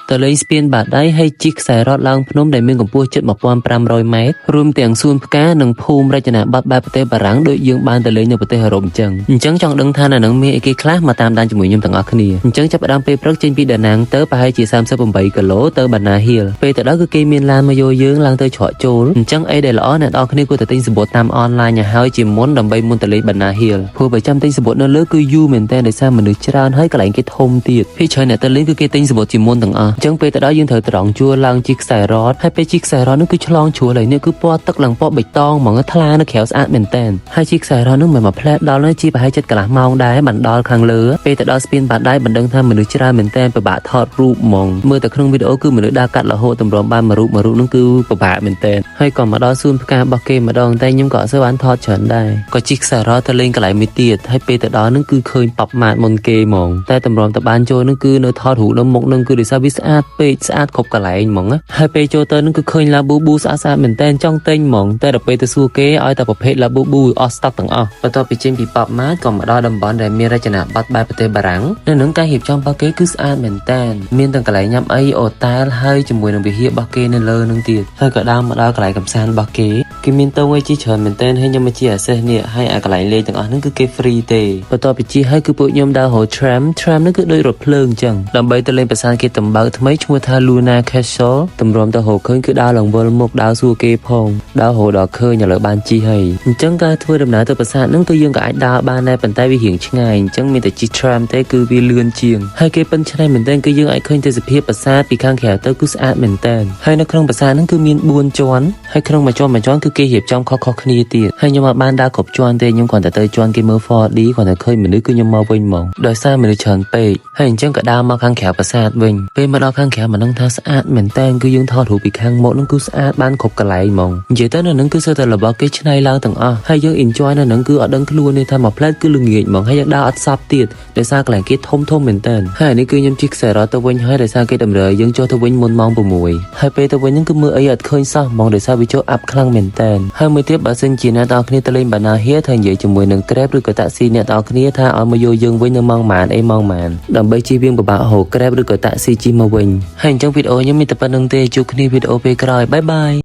ទៅលេងស្ពានបាតដៃហើយជិះខ្សែរ៉កឡើងភ្នំដែលមានកម្ពស់ជិត1500ម៉ែត្ររួមទាំងសួនផ្កានិងភូមិរចនាបថបែបប្រទេសបារាំងដូចយើងបានទៅលេងនៅប្រទេសអឺរ៉ុបអញ្ចឹងអញ្ចឹងចង់ដឹងថានៅនឹងមានអីគេខ្លះមកតាមដានជាមួយខ្ញុំទាំងអស់គ្នាអញ្ចឹងចាប់ផ្ដើមពេលព្រឹកចេញពីដាណាងទៅប្រហែលជា38គីឡូទៅបាណាហៀលពេលទៅដល់គឺគេមានឡានមកយកយើងឡើងទៅច្រកចូលអញ្ចឹងអីដែលល្អអ្នកនរគ្នាគួរតែទិញសំបុត្រតាមអនឡាញឲ្យហើយជាមុនដើម្បីមុនទៅលេងបាណាហៀលព្រោះបើចាំទិញសំបុត្រនៅលើគឺយូរមែនតើដោយសារមនុស្សច្រើនហើយកន្លែងគេធំទៀតភាគច្រើនអ្នកទៅលេងគឺគេទិញសំបុត្រជាមុនទាំងអស់អញ្ចឹងពេលទៅដល់យើងត្រូវត្រង់ជួរឡើងជិះខ្សែរ៉កហើយពេលជិះខ្សែរ៉កនោះគឺឆ្លងជ្រោះឡើយនេះគឺពណ៌ទឹកឡើងពណ៌បៃតងហ្មងថ្លានៅក្រៅស្អាតមែនតើហើយជិះខ្សែរ៉កនោះមិនមួយផ្លែដល់នោះជិះប្រហែលចិត្តកន្លះម៉ោងដែរបានដល់ខាងលើពេលទៅដល់ស្ពានបាតដៃមិនដឹងថាមនុស្សច្រើនមែនតើពិបាកថតរូបហ្មងមើលតែក្នុងវីដេអូគឺមនុស្សដើរកាត់រហូតតម្រាំបានមួយរូបមួយរូបនោះគឺពិបាកមែនតើហើយក៏មកដល់សួនផ្ការបស់គេម្ដងតែខ្ញុំក៏អត់សូវបានថតច្រើនដែរក៏ជិះខ្សែរ៉កទៅលេងកន្លែងមួយទៀតហើយពេលទៅដល់នោះគឺឃើញប៉ាប់ម៉ាតមុនគេហ្មងតែតម្រាំទៅបានចូលនោះគឺនៅថតរូបនៅមុខនឹងគឺដោយសារវាស្អាតពេកស្អាតគ្រប់កន្លែងហ្មងណាហើយពេលចូលទៅនោះគឺឃើញឡាប៊ូប៊ូស្អាតស្អាតមែនតើចង់ទិញហ្មងតែដល់ពេលទៅសួរគេឲ្យតែប្រភេទឡាប៊ូប៊ូអស់ស្តុកទាំងអស់បន្ទាប់ពីចេញពីប៉ាប់ម៉ាតក៏មកដល់តំបន់ដែលមានរចនាបថបែបប្រទេសបារាំងនៅនឹងការរៀបចំរបស់គេគឺស្អាតមែនតើមានទាំងកន្លែងញ៉ាំអីអូតែលហើយជាមួយនឹងវិហាររបស់គេនៅលើនឹងទៀតហើយក៏ដើរមកដល់កន្លែងកំសាន្តរបស់គេគេមានតងអីជាច្រើនមែនតើហើយខ្ញុំមកជាអាសេសនេះហើយអាកន្លែងលេងទាំងអស់ហ្នឹងគឺគេ free ទេបន្ទាប់ពីជិះហើយគឺពួកខ្ញុំដើររក tram tram ហ្នឹងគឺដូចរថភ្លើងអញ្ចឹងដើម្បីទៅលេងប្រាសាទគេតំបើកថ្មីឈ្មោះថា Luna Castle តម្រាំទៅរកឃើញគឺដើរឡើងវិលមុខដើរសួរគេផងដើររហូតដល់ឃើញឥឡូវបានជិះហើយអញ្ចឹងការធ្វើដំណើរទៅប្រាសាទហ្នឹងគឺយើងក៏អាចដើរបានដែរប៉ុន្តែវារៀងឆ្ងាយអញ្ចឹងមានតែជិះ tram ទេគឺវាលឿនជាងហើយគេប៉ិនឆ្នៃមែនទែនគឺយើងអាចឃើញទេសភាពប្រាសាទពីខាងក្រៅទៅគឺស្អាតមែនទែនហើយនៅក្នុងប្រាសាទហ្នឹងគឺមាន4ជាន់ហើយក្នុងមួយជាន់មួយជាន់គឺគេរៀបចំខុសៗគ្នាទៀតហើយខ្ញុំអត់បានដើរគ្រប់ជាន់ទេខ្ញុំគ្រាន់តែទៅជាន់គេមើល 4D គ្រាន់តែឃើញមនុស្សគឺខ្ញុំមកវិញហ្មងដោយសារមនុស្សច្រើនពេកហើយអញ្ចឹងក៏ដើរមកខាងក្រៅប្រាសាទវិញពេលមកដល់ខាងក្រៅមិនដឹងថាស្អាតមែនតើគឺយើងថតរូបពីខាងមុខហ្នឹងគឺស្អាតបានគ្រប់កន្លែងហ្មងនិយាយទៅនៅហ្នឹងគឺសុទ្ធតែរបស់គេច្នៃឡើងទាំងអស់ហើយយើង enjoy នៅហ្នឹងគឺអត់ដឹងខ្លួនទេថាមួយផ្លែតគឺល្ងាចហ្មងហើយយើងដើរអត់សប់ទៀតដោយសារកន្លែងគេធំធំមែនតើហើយនេះគឺខ្ញុំជិះខ្សែរ៉កទៅវិញហើយដោយសារគេតម្រូវយើងចុះទៅវិញមុនម៉ោង6ហើយពេលទៅវិញហ្នឹងគឺមើលអីអត់ឃើញសោះហ្មងដោយសារវាចូលអាប់ខ្លាំងមែនតើហើយមួយទៀតបើសិនជាអ្នកទាំងអស់គ្នាទៅលេងបាណាហៀត្រូវនិយាយជាមួយនឹង Grab ឬក៏តាក់ស៊ីអ្នកទាំងអស់គ្នាថាឲ្យមកយកយើងវិញនៅម៉ោងប៉ុន្មានអីម៉ោងប៉ុន្មានដើម្បីជៀសវាងពិបាករក Grab ឬក៏តាក់ស៊ីជិះមកវិញហើយអញ្ចឹងវីដេអូខ្ញុំមានតែប៉ុណ្្នឹងទេជួបគ្នាវីដេអូពេលក្រោយ bye bye.